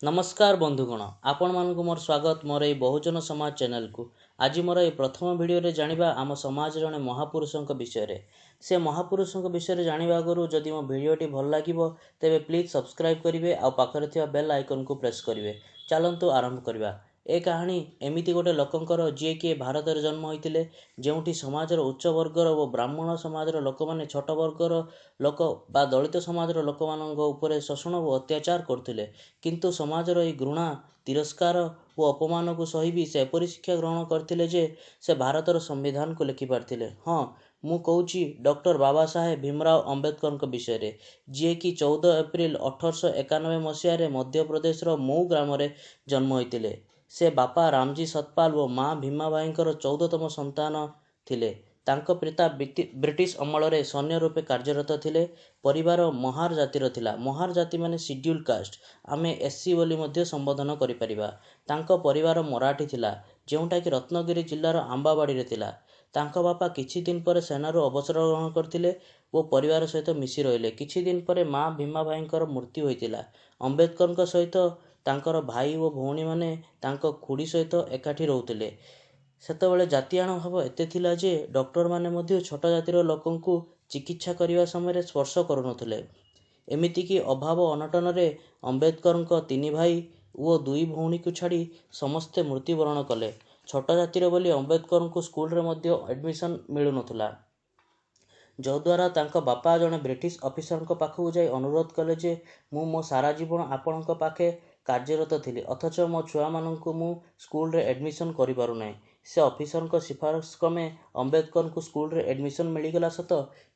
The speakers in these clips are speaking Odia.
ନମସ୍କାର ବନ୍ଧୁଗଣ, ଆପଣମାନଙ୍କୁ ମୋର ସ୍ୱାଗତ ମୋର ଏଇ ବହୁଜନ ସମାଜ ଚ୍ୟାନେଲକୁ। ଆଜି ମୋର ଏଇ ପ୍ରଥମ ଭିଡ଼ିଓରେ ଜାଣିବା ଆମ ସମାଜର ଜଣେ ମହାପୁରୁଷଙ୍କ ବିଷୟରେ। ସେ ମହାପୁରୁଷଙ୍କ ବିଷୟରେ ଜାଣିବା ଆଗରୁ ଯଦି ମୋ ଭିଡ଼ିଓଟି ଭଲ ଲାଗିବ, ତେବେ ପ୍ଲିଜ୍ ସବସ୍କ୍ରାଇବ୍ କରିବେ ଆଉ ପାଖରେ ଥିବା ବେଲ୍ ଆଇକନ୍କୁ ପ୍ରେସ୍ କରିବେ। ଚାଲନ୍ତୁ ଆରମ୍ଭ କରିବା। ଏ କାହାଣୀ ଏମିତି ଗୋଟେ ଲୋକଙ୍କର, ଯିଏକି ଭାରତରେ ଜନ୍ମ ହୋଇଥିଲେ, ଯେଉଁଠି ସମାଜର ଉଚ୍ଚ ବର୍ଗର ଓ ବ୍ରାହ୍ମଣ ସମାଜର ଲୋକମାନେ ଛୋଟ ବର୍ଗର ଲୋକ ବା ଦଳିତ ସମାଜର ଲୋକମାନଙ୍କ ଉପରେ ଶୋଷଣ ଓ ଅତ୍ୟାଚାର କରୁଥିଲେ। କିନ୍ତୁ ସମାଜର ଏହି ଘୃଣା, ତିରସ୍କାର ଓ ଅପମାନକୁ ସହି ବି ସେ ଏପରି ଶିକ୍ଷା ଗ୍ରହଣ କରିଥିଲେ ଯେ ସେ ଭାରତର ସମ୍ବିଧାନକୁ ଲେଖିପାରିଥିଲେ। ହଁ, ମୁଁ କହୁଛି ଡକ୍ଟର ବାବା ସାହେବ ଭୀମରାଓ ଅମ୍ବେଦକରଙ୍କ ବିଷୟରେ, ଯିଏକି 14 ଏପ୍ରିଲ 1891 ମସିହାରେ ମଧ୍ୟପ୍ରଦେଶର ମଉ ଗ୍ରାମରେ ଜନ୍ମ ହୋଇଥିଲେ। ସେ ବାପା ରାମଜୀ ସତପାଲ ଓ ମା ଭୀମାବାଇଙ୍କର 14ତମ ସନ୍ତାନ ଥିଲେ। ତାଙ୍କ ପିତା ବ୍ରିଟିଶ ଅମଳରେ ସୈନ୍ୟ ରୂପେ କାର୍ଯ୍ୟରତ ଥିଲେ। ପରିବାର ମହାର ଜାତିର ଥିଲା। ମହାର ଜାତି ମାନେ ସିଡ୍ୟୁଲ୍ କାଷ୍ଟ, ଆମେ ଏସ୍ ସି ବୋଲି ମଧ୍ୟ ସମ୍ବୋଧନ କରିପାରିବା। ତାଙ୍କ ପରିବାର ମରାଠୀ ଥିଲା, ଯେଉଁଟାକି ରତ୍ନଗିରି ଜିଲ୍ଲାର ଆମ୍ବାବାଡ଼ିରେ ଥିଲା। ତାଙ୍କ ବାପା କିଛି ଦିନ ପରେ ସେନାରୁ ଅବସର ଗ୍ରହଣ କରିଥିଲେ ଓ ପରିବାର ସହିତ ମିଶି ରହିଲେ। କିଛି ଦିନ ପରେ ମା ଭୀମାବାଇଙ୍କର ମୃତ୍ୟୁ ହୋଇଥିଲା। ଅମ୍ବେଦକରଙ୍କ ସହିତ ତାଙ୍କର ଭାଇ ଓ ଭଉଣୀମାନେ ତାଙ୍କ ଖୁଡ଼ି ସହିତ ଏକାଠି ରହୁଥିଲେ। ସେତେବେଳେ ଜାତିଆଣ ଭାବ ଏତେ ଥିଲା ଯେ ଡକ୍ଟରମାନେ ମଧ୍ୟ ଛୋଟ ଜାତିର ଲୋକଙ୍କୁ ଚିକିତ୍ସା କରିବା ସମୟରେ ସ୍ପର୍ଶ କରୁନଥିଲେ। ଏମିତିକି ଅଭାବ ଅନଟନରେ ଅମ୍ବେଦକରଙ୍କ 3 ଭାଇ ଓ 2 ଭଉଣୀକୁ ଛାଡ଼ି ସମସ୍ତେ ମୃତ୍ୟୁବରଣ କଲେ। ଛୋଟ ଜାତିର ବୋଲି ଅମ୍ବେଦକରଙ୍କୁ ସ୍କୁଲରେ ମଧ୍ୟ ଆଡ଼ମିସନ୍ ମିଳୁନଥିଲା, ଯଦ୍ୱାରା ତାଙ୍କ ବାପା ଜଣେ ବ୍ରିଟିଶ ଅଫିସରଙ୍କ ପାଖକୁ ଯାଇ ଅନୁରୋଧ କଲେ ଯେ ମୁଁ ମୋ ସାରା ଜୀବନ ଆପଣଙ୍କ ପାଖେ କାର୍ଯ୍ୟରତ ଥିଲି, ଅଥଚ ମୋ ଛୁଆମାନଙ୍କୁ ମୁଁ ସ୍କୁଲରେ ଆଡ଼ମିସନ୍ କରିପାରୁନାହିଁ। ସେ ଅଫିସରଙ୍କ ସିଫାରସ କ୍ରମେ ଅମ୍ବେଦକରଙ୍କୁ ସ୍କୁଲରେ ଆଡ଼ମିସନ୍ ମିଳିଗଲା ସତ,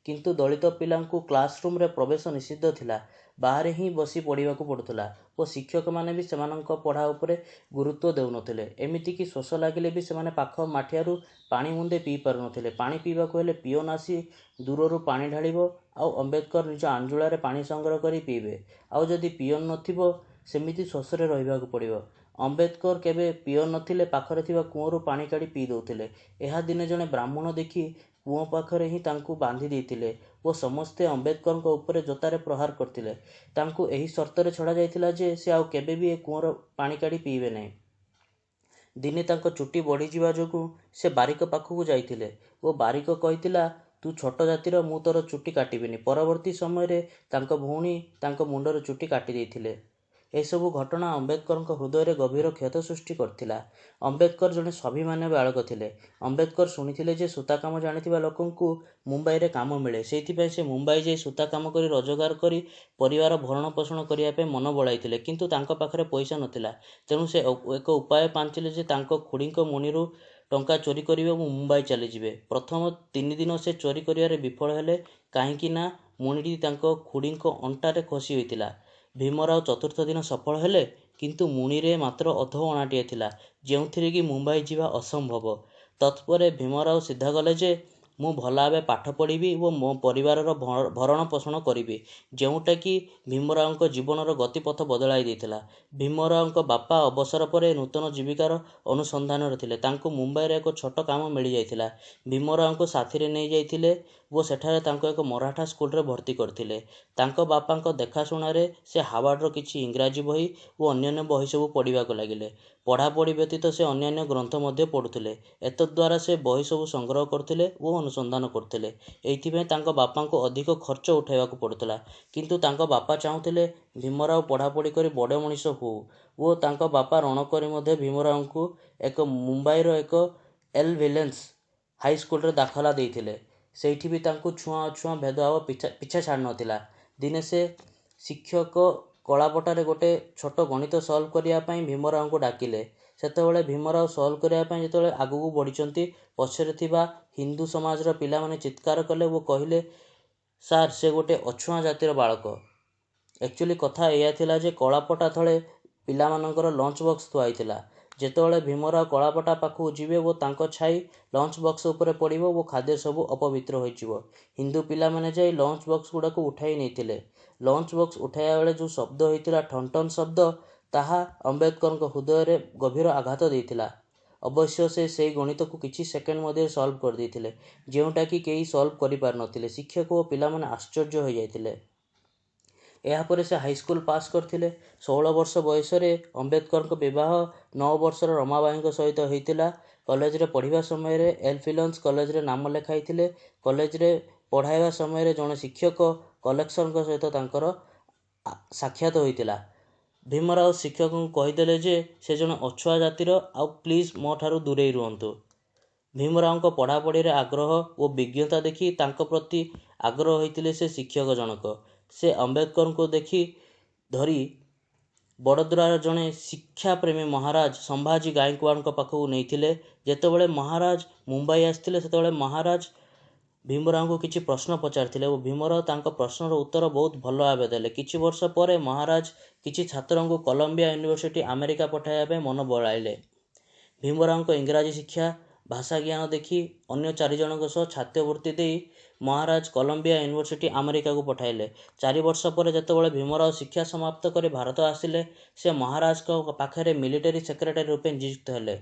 କିନ୍ତୁ ଦଳିତ ପିଲାଙ୍କୁ କ୍ଲାସରୁମ୍ରେ ପ୍ରବେଶ ନିଷିଦ୍ଧ ଥିଲା। ବାହାରେ ହିଁ ବସି ପଢ଼ିବାକୁ ପଡ଼ୁଥିଲା ଓ ଶିକ୍ଷକମାନେ ବି ସେମାନଙ୍କ ପଢ଼ା ଉପରେ ଗୁରୁତ୍ୱ ଦେଉନଥିଲେ। ଏମିତିକି ଶୋଷ ଲାଗିଲେ ବି ସେମାନେ ପାଖ ମାଠିଆରୁ ପାଣି ମୁନ୍ଦେ ପିଇ ପାରୁନଥିଲେ। ପାଣି ପିଇବାକୁ ହେଲେ ପିଅନ ଆସି ଦୂରରୁ ପାଣି ଢାଳିବ ଆଉ ଅମ୍ବେଦକର ନିଜ ଆଞ୍ଜୁଳାରେ ପାଣି ସଂଗ୍ରହ କରି ପିଇବେ। ଆଉ ଯଦି ପିଅନ ନଥିବ, ସେମିତି ଶୋଷରେ ରହିବାକୁ ପଡ଼ିବ। ଅମ୍ବେଦକର କେବେ ପିଅନ ନଥିଲେ ପାଖରେ ଥିବା କୂଅରୁ ପାଣି କାଢ଼ି ପିଇ ଦେଉଥିଲେ। ଏହା ଦିନେ ଜଣେ ବ୍ରାହ୍ମଣ ଦେଖି କୂଅ ପାଖରେ ହିଁ ତାଙ୍କୁ ବାନ୍ଧି ଦେଇଥିଲେ ଓ ସମସ୍ତେ ଅମ୍ବେଦକରଙ୍କ ଉପରେ ଜୋତାରେ ପ୍ରହାର କରିଥିଲେ। ତାଙ୍କୁ ଏହି ସର୍ତ୍ତରେ ଛଡ଼ାଯାଇଥିଲା ଯେ ସେ ଆଉ କେବେ ବି ଏ କୂଅର ପାଣି କାଢ଼ି ପିଇବେ ନାହିଁ। ଦିନେ ତାଙ୍କ ଚୁଟି ବଢ଼ିଯିବା ଯୋଗୁଁ ସେ ବାରିକ ପାଖକୁ ଯାଇଥିଲେ ଓ ବାରିକ କହିଥିଲା, ତୁ ଛୋଟ ଜାତିର, ମୁଁ ତୋର ଚୁଟି କାଟିବିନି। ପରବର୍ତ୍ତୀ ସମୟରେ ତାଙ୍କ ଭଉଣୀ ତାଙ୍କ ମୁଣ୍ଡର ଚୁଟି କାଟି ଦେଇଥିଲେ। ଏସବୁ ଘଟଣା ଅମ୍ବେଦକରଙ୍କ ହୃଦୟରେ ଗଭୀର କ୍ଷତ ସୃଷ୍ଟି କରିଥିଲା। ଅମ୍ବେଦକର ଜଣେ ସ୍ୱାଭିମାନୀ ବାଳକ ଥିଲେ। ଅମ୍ବେଦକର ଶୁଣିଥିଲେ ଯେ ସୂତା କାମ ଜାଣିଥିବା ଲୋକଙ୍କୁ ମୁମ୍ବାଇରେ କାମ ମିଳେ। ସେଇଥିପାଇଁ ସେ ମୁମ୍ବାଇ ଯାଇ ସୂତା କାମ କରି ରୋଜଗାର କରି ପରିବାର ଭରଣ ପୋଷଣ କରିବା ପାଇଁ ମନ ବଳାଇଥିଲେ। କିନ୍ତୁ ତାଙ୍କ ପାଖରେ ପଇସା ନଥିଲା। ତେଣୁ ସେ ଏକ ଉପାୟ ପାଞ୍ଚିଲେ ଯେ ତାଙ୍କ ଖୁଡ଼ିଙ୍କ ମୁଣିରୁ ଟଙ୍କା ଚୋରି କରିବେ ଓ ମୁମ୍ବାଇ ଚାଲିଯିବେ। ପ୍ରଥମ 3 ଦିନ ସେ ଚୋରି କରିବାରେ ବିଫଳ ହେଲେ, କାହିଁକି ନା ମୁଣିଟି ତାଙ୍କ ଖୁଡ଼ିଙ୍କ ଅଣ୍ଟାରେ ଖୋସି ହୋଇଥିଲା। ଭୀମରାଓ ଚତୁର୍ଥ ଦିନ ସଫଳ ହେଲେ, କିନ୍ତୁ ମୁଣିରେ ମାତ୍ର ଅଧ ଅଣାଟିଏ ଥିଲା, ଯେଉଁଥିରେ କି ମୁମ୍ବାଇ ଯିବା ଅସମ୍ଭବ। ତତ୍ପରେ ଭୀମରାଓ ସିଦ୍ଧ କଲେ ଯେ ମୁଁ ଭଲ ଭାବେ ପାଠ ପଢ଼ିବି ଓ ମୋ ପରିବାରର ଭରଣ ପୋଷଣ କରିବି, ଯେଉଁଟାକି ଭୀମରାଓଙ୍କ ଜୀବନର ଗତିପଥ ବଦଳାଇ ଦେଇଥିଲା। ଭୀମରାଓଙ୍କ ବାପା ଅବସର ପରେ ନୂତନ ଜୀବିକାର ଅନୁସନ୍ଧାନରେ ଥିଲେ। ତାଙ୍କୁ ମୁମ୍ବାଇରେ ଏକ ଛୋଟ କାମ ମିଳିଯାଇଥିଲା। ଭୀମରାଓଙ୍କୁ ସାଥିରେ ନେଇଯାଇଥିଲେ ଓ ସେଠାରେ ତାଙ୍କୁ ଏକ ମରାଠା ସ୍କୁଲରେ ଭର୍ତ୍ତି କରିଥିଲେ। ତାଙ୍କ ବାପାଙ୍କ ଦେଖାଶୁଣାରେ ସେ ହାୱାର୍ଡ଼ର କିଛି ଇଂରାଜୀ ବହି ଓ ଅନ୍ୟାନ୍ୟ ବହି ସବୁ ପଢ଼ିବାକୁ ଲାଗିଲେ। ପଢ଼ାପଢ଼ି ବ୍ୟତୀତ ସେ ଅନ୍ୟାନ୍ୟ ଗ୍ରନ୍ଥ ମଧ୍ୟ ପଢ଼ୁଥିଲେ। ଏତଦ୍ୱାରା ସେ ବହି ସବୁ ସଂଗ୍ରହ କରୁଥିଲେ ଓ ଅନୁସନ୍ଧାନ କରୁଥିଲେ। ଏଇଥିପାଇଁ ତାଙ୍କ ବାପାଙ୍କୁ ଅଧିକ ଖର୍ଚ୍ଚ ଉଠାଇବାକୁ ପଡ଼ୁଥିଲା। କିନ୍ତୁ ତାଙ୍କ ବାପା ଚାହୁଁଥିଲେ ଭୀମରାଓ ପଢ଼ାପଢ଼ି କରି ବଡ଼ ମଣିଷ ହଉ ଓ ତାଙ୍କ ବାପା ଋଣ କରି ମଧ୍ୟ ଭୀମରାଓଙ୍କୁ ଏକ ମୁମ୍ବାଇର ଏକ ଏଲ୍ ଭିଲେନ୍ସ ହାଇସ୍କୁଲରେ ଦାଖଲା ଦେଇଥିଲେ। ସେଇଠି ବି ତାଙ୍କୁ ଛୁଆଁ ଅଛୁଆଁ ଭେଦଭାବ ପିଛା ଛାଡ଼ିନଥିଲା। ଦିନେ ସେ ଶିକ୍ଷକ କଳାପଟାରେ ଗୋଟେ ଛୋଟ ଗଣିତ ସଲ୍ଭ କରିବା ପାଇଁ ଭୀମରାଓଙ୍କୁ ଡାକିଲେ। ସେତେବେଳେ ଭୀମରାଓ ସଲ୍ଭ କରିବା ପାଇଁ ଯେତେବେଳେ ଆଗକୁ ବଢ଼ିଛନ୍ତି, ପଛରେ ଥିବା ହିନ୍ଦୁ ସମାଜର ପିଲାମାନେ ଚିତ୍କାର କଲେ ଓ କହିଲେ, ସାର୍, ସେ ଗୋଟେ ଅଛୁଆଁ ଜାତିର ବାଳକ। ଆକ୍ଚୁଆଲି କଥା ଏଇଆ ଥିଲା ଯେ କଳାପଟା ତଳେ ପିଲାମାନଙ୍କର ଲଞ୍ଚ ବକ୍ସ ଥୁଆ ହେଇଥିଲା। ଯେତେବେଳେ ଭୀମରାଓ କଳାପଟା ପାଖକୁ ଯିବେ ଓ ତାଙ୍କ ଛାଇ ଲଞ୍ଚ ବକ୍ସ ଉପରେ ପଡ଼ିବ ଓ ଖାଦ୍ୟ ସବୁ ଅପବିତ୍ର ହୋଇଯିବ। ହିନ୍ଦୁ ପିଲାମାନେ ଯାଇ ଲଞ୍ଚ ବକ୍ସ ଗୁଡ଼ାକୁ ଉଠାଇ ନେଇଥିଲେ। ଲଞ୍ଚ ବକ୍ସ ଉଠାଇବା ବେଳେ ଯେଉଁ ଶବ୍ଦ ହୋଇଥିଲା, ଠନ୍ ଠନ୍ ଶବ୍ଦ, ତାହା ଅମ୍ବେଦକରଙ୍କ ହୃଦୟରେ ଗଭୀର ଆଘାତ ଦେଇଥିଲା। ଅବଶ୍ୟ ସେ ସେଇ ଗଣିତକୁ କିଛି ସେକେଣ୍ଡ ମଧ୍ୟରେ ସଲ୍ଭ କରିଦେଇଥିଲେ, ଯେଉଁଟାକି କେହି ସଲ୍ଭ କରିପାରିନଥିଲେ। ଶିକ୍ଷକ ଓ ପିଲାମାନେ ଆଶ୍ଚର୍ଯ୍ୟ ହୋଇଯାଇଥିଲେ। ଏହାପରେ ସେ ହାଇସ୍କୁଲ ପାସ୍ କରିଥିଲେ। 16 ବର୍ଷ ବୟସରେ ଅମ୍ବେଦକରଙ୍କ ବିବାହ 9 ବର୍ଷର ରମାବାଈଙ୍କ ସହିତ ହୋଇଥିଲା। କଲେଜରେ ପଢ଼ିବା ସମୟରେ ଏଲଫିନ୍ଷ୍ଟନ୍ କଲେଜରେ ନାମ ଲେଖାଇଥିଲେ। କଲେଜରେ ପଢ଼ାଇବା ସମୟରେ ଜଣେ ଶିକ୍ଷକ କଲେକ୍ସରଙ୍କ ସହିତ ତାଙ୍କର ସାକ୍ଷାତ ହୋଇଥିଲା। ଭୀମରାଓ ଶିକ୍ଷକଙ୍କୁ କହିଦେଲେ ଯେ ସେ ଜଣେ ଅଛୁଆଁ ଜାତିର ଆଉ ପ୍ଲିଜ୍ ମୋ ଠାରୁ ଦୂରେଇ ରୁହନ୍ତୁ। ଭୀମରାଓଙ୍କ ପଢ଼ାପଢ଼ିରେ ଆଗ୍ରହ ଓ ବିଜ୍ଞତା ଦେଖି ତାଙ୍କ ପ୍ରତି ଆଗ୍ରହ ହୋଇଥିଲେ ସେ ଶିକ୍ଷକ ଜଣକ। ସେ ଅମ୍ବେଦକରଙ୍କୁ ଦେଖି ଧରି ବଡ଼ୋଦରାର ଜଣେ ଶିକ୍ଷାପ୍ରେମୀ ମହାରାଜ ସମ୍ଭାଜୀ ଗାଇକୱାଡ଼ଙ୍କ ପାଖକୁ ନେଇଥିଲେ। ଯେତେବେଳେ ମହାରାଜ ମୁମ୍ବାଇ ଆସିଥିଲେ, ସେତେବେଳେ ମହାରାଜ ଭୀମରାଓଙ୍କୁ କିଛି ପ୍ରଶ୍ନ ପଚାରିଥିଲେ ଓ ଭୀମରାଓ ତାଙ୍କ ପ୍ରଶ୍ନର ଉତ୍ତର ବହୁତ ଭଲ ଭାବେ ଦେଲେ। କିଛି ବର୍ଷ ପରେ ମହାରାଜ କିଛି ଛାତ୍ରଙ୍କୁ କଲମ୍ବିଆ ୟୁନିଭର୍ସିଟି ଆମେରିକା ପଠାଇବା ପାଇଁ ମନ ବଳାଇଲେ। ଭୀମରାଓଙ୍କ ଇଂରାଜୀ ଶିକ୍ଷା, ଭାଷା ଜ୍ଞାନ ଦେଖି ଅନ୍ୟ 4 ଜଣଙ୍କ ସହ ଛାତ୍ରବୃତ୍ତି ଦେଇ ମହାରାଜ କଲମ୍ବିଆ ୟୁନିଭର୍ସିଟି ଆମେରିକାକୁ ପଠାଇଲେ। 4 ବର୍ଷ ପରେ ଯେତେବେଳେ ଭୀମରାଓ ଶିକ୍ଷା ସମାପ୍ତ କରି ଭାରତ ଆସିଲେ, ସେ ମହାରାଜଙ୍କ ପାଖରେ ମିଲିଟାରୀ ସେକ୍ରେଟାରୀ ରୂପେ ନିଯୁକ୍ତ ହେଲେ।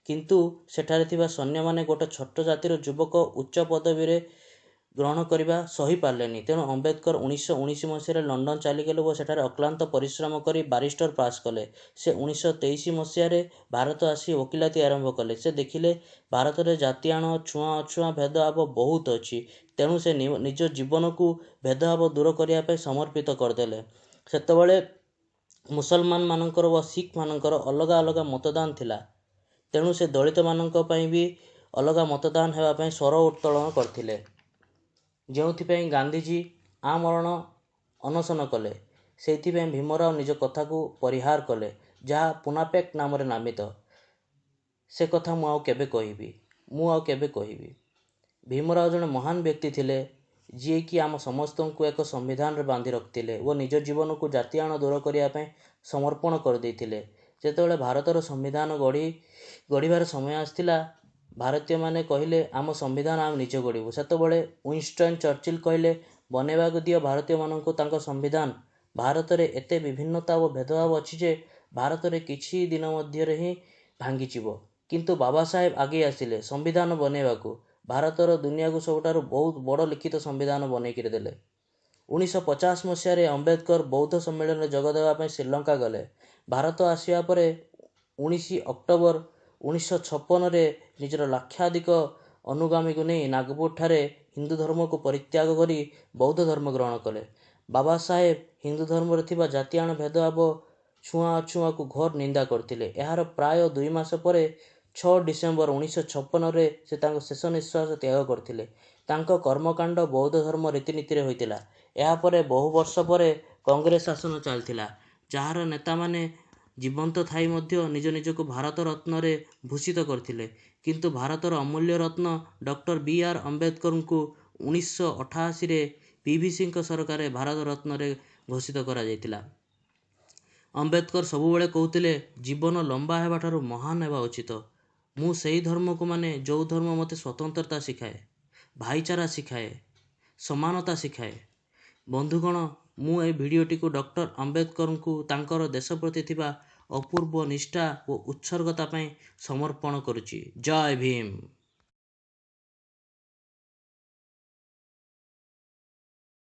କିନ୍ତୁ ସେଠାରେ ଥିବା ସୈନ୍ୟମାନେ ଗୋଟେ ଛୋଟ ଜାତିର ଯୁବକ ଉଚ୍ଚ ପଦବୀରେ ଗ୍ରହଣ କରିବା ସହିପାରିଲେନି। ତେଣୁ ଅମ୍ବେଦକର 1919 ମସିହାରେ ଲଣ୍ଡନ ଚାଲିଗଲେ ଓ ସେଠାରେ ଅକ୍ଲାନ୍ତ ପରିଶ୍ରମ କରି ବାରିଷ୍ଟର ପାସ୍ କଲେ। ସେ 1923 ମସିହାରେ ଭାରତ ଆସି ଓକିଲାତି ଆରମ୍ଭ କଲେ। ସେ ଦେଖିଲେ ଭାରତରେ ଜାତିଆଣ, ଛୁଆଁ ଅଛୁଆଁ ଭେଦଭାବ ବହୁତ ଅଛି। ତେଣୁ ସେ ନିଜ ଜୀବନକୁ ଭେଦଭାବ ଦୂର କରିବା ପାଇଁ ସମର୍ପିତ କରିଦେଲେ। ସେତେବେଳେ ମୁସଲମାନ ମାନଙ୍କର ଓ ଶିଖ ମାନଙ୍କର ଅଲଗା ଅଲଗା ମତଦାନ ଥିଲା। ତେଣୁ ସେ ଦଳିତମାନଙ୍କ ପାଇଁ ବି ଅଲଗା ମତଦାନ ହେବା ପାଇଁ ସ୍ୱର ଉତ୍ତୋଳନ କରିଥିଲେ, ଯେଉଁଥିପାଇଁ ଗାନ୍ଧିଜୀ ଆମରଣ ଅନଶନ କଲେ। ସେଇଥିପାଇଁ ଭୀମରାଓ ନିଜ କଥାକୁ ପରିହାର କଲେ, ଯାହା ପୁନାପେକ୍ ନାମରେ ନାମିତ। ସେ କଥା ମୁଁ ଆଉ କେବେ କହିବି, ମୁଁ ଆଉ କେବେ କହିବି। ଭୀମରାଓ ଜଣେ ମହାନ ବ୍ୟକ୍ତି ଥିଲେ, ଯିଏକି ଆମ ସମସ୍ତଙ୍କୁ ଏକ ସମ୍ବିଧାନରେ ବାନ୍ଧି ରଖିଥିଲେ ଓ ନିଜ ଜୀବନକୁ ଜାତିଆଣ ଦୂର କରିବା ପାଇଁ ସମର୍ପଣ କରିଦେଇଥିଲେ। ଯେତେବେଳେ ଭାରତର ସମ୍ବିଧାନ ଗଢ଼ିବାର ସମୟ ଆସିଥିଲା, ଭାରତୀୟମାନେ କହିଲେ, ଆମ ସମ୍ବିଧାନ ଆମେ ନିଜେ ଗଢ଼ିବୁ। ସେତେବେଳେ ୱିନଷ୍ଟନ୍ ଚର୍ଚିଲ୍ କହିଲେ, ବନେଇବାକୁ ଦିଅ ଭାରତୀୟମାନଙ୍କୁ ତାଙ୍କ ସମ୍ବିଧାନ। ଭାରତରେ ଏତେ ବିଭିନ୍ନତା ଓ ଭେଦଭାବ ଅଛି ଯେ ଭାରତରେ କିଛି ଦିନ ମଧ୍ୟରେ ହିଁ ଭାଙ୍ଗିଯିବ। କିନ୍ତୁ ବାବା ସାହେବ ଆଗେଇ ଆସିଲେ ସମ୍ବିଧାନ ବନେଇବାକୁ। ଭାରତର ଦୁନିଆକୁ ସବୁଠାରୁ ବହୁତ ବଡ଼ ଲିଖିତ ସମ୍ବିଧାନ ବନେଇକିରି ଦେଲେ। 1950 ମସିହାରେ ଅମ୍ବେଦକର ବୌଦ୍ଧ ସମ୍ମିଳନୀରେ ଯୋଗ ଦେବା ପାଇଁ ଶ୍ରୀଲଙ୍କା ଗଲେ। ଭାରତ ଆସିବା ପରେ 19 ଅକ୍ଟୋବର 1956ରେ ନିଜର ଲକ୍ଷାଧିକ ଅନୁଗାମୀକୁ ନେଇ ନାଗପୁରଠାରେ ହିନ୍ଦୁ ଧର୍ମକୁ ପରିତ୍ୟାଗ କରି ବୌଦ୍ଧ ଧର୍ମ ଗ୍ରହଣ କଲେ। ବାବା ସାହେବ ହିନ୍ଦୁ ଧର୍ମରେ ଥିବା ଜାତିଆଣ, ଭେଦଭାବ, ଛୁଆଁ ଅଛୁଆଁକୁ ଘୋର ନିନ୍ଦା କରିଥିଲେ। ଏହାର ପ୍ରାୟ 2 ମାସ ପରେ 6 ଡିସେମ୍ବର 1956ରେ ସେ ତାଙ୍କ ଶେଷ ନିଶ୍ୱାସ ତ୍ୟାଗ କରିଥିଲେ। ତାଙ୍କ କର୍ମକାଣ୍ଡ ବୌଦ୍ଧ ଧର୍ମ ରୀତିନୀତିରେ ହୋଇଥିଲା। ଏହାପରେ ବହୁ ବର୍ଷ ପରେ କଂଗ୍ରେସ ଶାସନ ଚାଲିଥିଲା, ଯାହାର ନେତାମାନେ ଜୀବନ୍ତ ଥାଇ ମଧ୍ୟ ନିଜ ନିଜକୁ ଭାରତ ରତ୍ନରେ ଭୂଷିତ କରିଥିଲେ। କିନ୍ତୁ ଭାରତର ଅମୂଲ୍ୟ ରତ୍ନ ଡକ୍ଟର ବି ଆର୍ ଅମ୍ବେଦକରଙ୍କୁ 1988ରେ ପି ଭି ସିଙ୍କ ସରକାରରେ ଭାରତ ରତ୍ନରେ ଘୋଷିତ କରାଯାଇଥିଲା। ଅମ୍ବେଦକର ସବୁବେଳେ କହୁଥିଲେ, ଜୀବନ ଲମ୍ବା ହେବାଠାରୁ ମହାନ ହେବା ଉଚିତ। ମୁଁ ସେଇ ଧର୍ମକୁ ମାନେ ଯେଉଁ ଧର୍ମ ମୋତେ ସ୍ୱତନ୍ତ୍ରତା ଶିଖାଏ, ଭାଇଚାରା ଶିଖାଏ, ସମାନତା ଶିଖାଏ। ବନ୍ଧୁଗଣ, ମୁଁ ଏ ଭିଡ଼ିଓଟିକୁ ଡକ୍ଟର ଅମ୍ବେଦକରଙ୍କୁ ତାଙ୍କର ଦେଶ ପ୍ରତି ଥିବା ଅପୂର୍ବ ନିଷ୍ଠା ଓ ଉତ୍ସର୍ଗତା ପାଇଁ ସମର୍ପଣ କରୁଛି। ଜୟ ଭୀମ।